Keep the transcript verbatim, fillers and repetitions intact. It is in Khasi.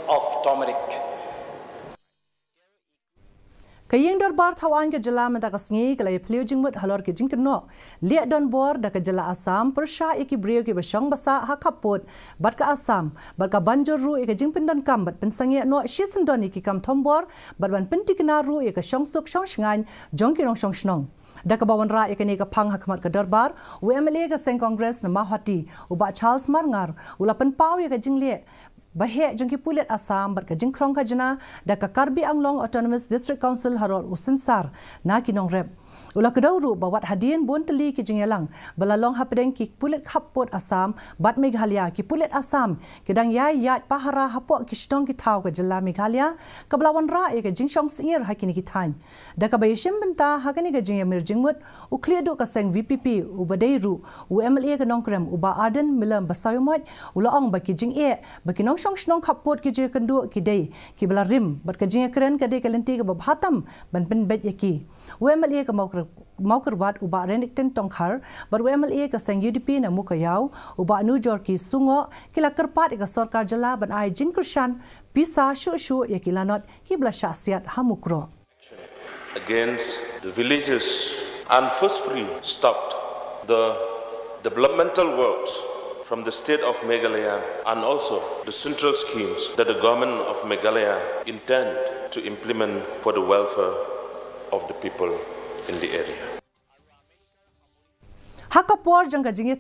of turmeric. Ka Ïing Dorbar Thaw Aiñ ka Jylla mynta ka sngi ka la ïaphylliew jingmut halor ki jingkynnoh lieh donbor da ka Jylla Assam pyrshah ïa ki briew kiba shong ba sah ha khappud bad ka Assam bad ka ban jur ruh ïa ka jingpyndonkam bad pynsangeh noh shisyndon ïa ki kam thombor bad ban pyntikna ruh ïa ka shongsuk shongshngaiñ jong ki nongshong shnong. Da kaba wanrah ïa kane ka phang ha khmat ka dorbar, u MLA ka seng Congress na Mawhati, u Bah Charles Marngar, u la pynpaw ïa ka jingleh ba heh jong ki pulit Assam bad ka jingkhrong khajna da ka Karbi Anglong Autonomous District Council halor u synsar na ki nongrep. U la kdew ruh ba wat hadien bun tylli ki jingïalang ba la long hapdeng ki pulit khappud Assam bad Meghalaya, ki pulit Assam ki dang ïai ïaid pahara hapoh ki shnong ki thaw ka Jylla Meghalaya kaba la wanrah ïa ka jingshongsyier ha kine ki thaiñ. Da kaba ïashim bynta ha kane ka jingïamir jingmut, u khlieh duh ka seng VPP uba dei ruh u MLA ka Nongkrem, u Bah Ardent Miller Basaiawmoit, u la ong ba ki jingeh ba ki nongshong shnong khappud ki jingïakynduh ki dei kiba la rim bad ka jingïakren ka dei ka lynti kaba bha tam ban pynbeit ïa ki. U MLA ka Mawkyrwat, u Bah Renikton Tongkhar, bad u MLA ka seng UDP na Mowkaiaw, u Bah Nujorki Sungoh, ki la kyrpad ïa ka sorkar jylla ban ai jingkyrshan pisa shuh shuh ïa ki lanot kiba la shah siat ha Mukroh. Against the villages and forcefully stopped the developmental works from the state of Meghalaya and also the central schemes that the government of Meghalaya intend to implement for the welfare of the people in the area. Ha ka por jong ka jingïa